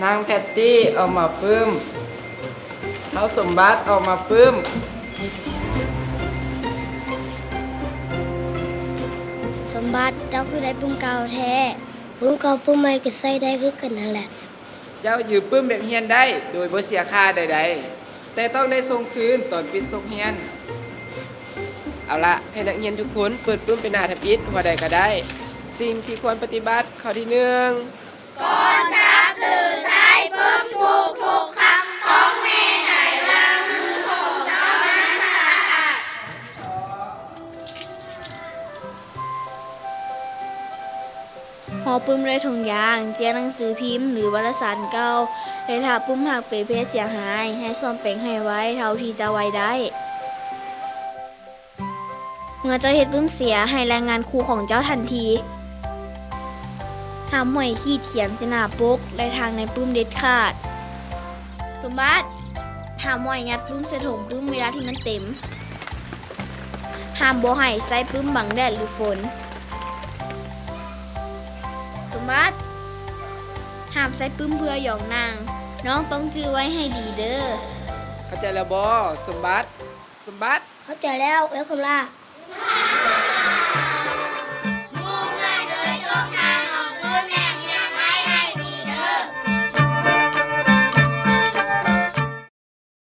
ນາງແພັດຕີ້ອອກມາປຶ້ມ. ທ້າວສົມບັດອອກມາປຶ້ມ. ສົມບັດ, ເຈົ້າຄືໄດ້ປຶ້ມເກົ່າແທ້? ປຶ້ມເກົ່າປຶ້ມໃໝ່ກໍໃຊ້ໄດ້ຄືກັນຫັ້ນແຫຼະ. ເຈົ້າຢືມປຶ້ມແບບຮຽນໄດ້ໂດຍບໍ່ເສຍຄ່າໃດໆ, ແຕ່ຕ້ອງໄດ້ສົ່ງຄືນຕອນປິດສົກຮຽນ. ເອົາລະ, ໃຫ້ນັກຮຽນທຸກຄົນເປີດປຶ້ມໄປໜ້າທຳອິດຫົວໃດກໍໄດ້. ສິ່ງທີ່ຄວນປະຕິບັດ, ຂໍ້ທີໜຶ່ງ ກອນຈັບ ຫຼື ໃຊ້ປຶ້ມທຸກໆຄັ້ງ ຕ້ອງແນໃຈວ່າມືຂອງເຈົ້ານັ້ນສະອາດ. ຫໍ່ປຶ້ມດ້ວຍຖົງຢາງ, ເຈ້ຍໜັງສືພິມ ຫຼື ວາລະສານເກົ່າ ແລະ ຖ້າປຶ້ມຫາກເປເພເສຍຫາຍ, ໃຫ້ສ້ອມແປງໃຫ້ໄວເທົ່າທີ່ຈະໄວໄດ້. ເມື່ອເຈົ້າເຮັດປຶ້ມເສຍ, ໃຫ້ລາຍງານຄູຂອງເຈົ້າທັນທີ. ຫ້າມຫ້ອຍຂີດຂຽນໃສ່ໜ້າປົກ ແລະ ທາງໃນປຶ້ມເດັດຂາດ. ສົມບັດ, ຫ້າມຫ້ອຍຍັດປຶ້ມໃສ່ຖົງປຶ້ມເວລາທີ່ມັນເຕັມ. ຫ້າມບໍ່ໃຫ້ໃຊ້ປຶ້ມບັງແດດ ຫຼື ຝົນ. ສົມບັດ, ຫ້າມໃຊ້ປຶ້ມເພື່ອຢອງໜັງ. ນ້ອງຕ້ອງຈື່ໄວ້ໃຫ້ດີເດີ້. ເຂົ້າໃຈແລ້ວບໍ ສົມບັດ? ສົມບັດ. ເຂົ້າໃຈແລ້ວ ເອື້ອຍຄຳຫຼ້າ.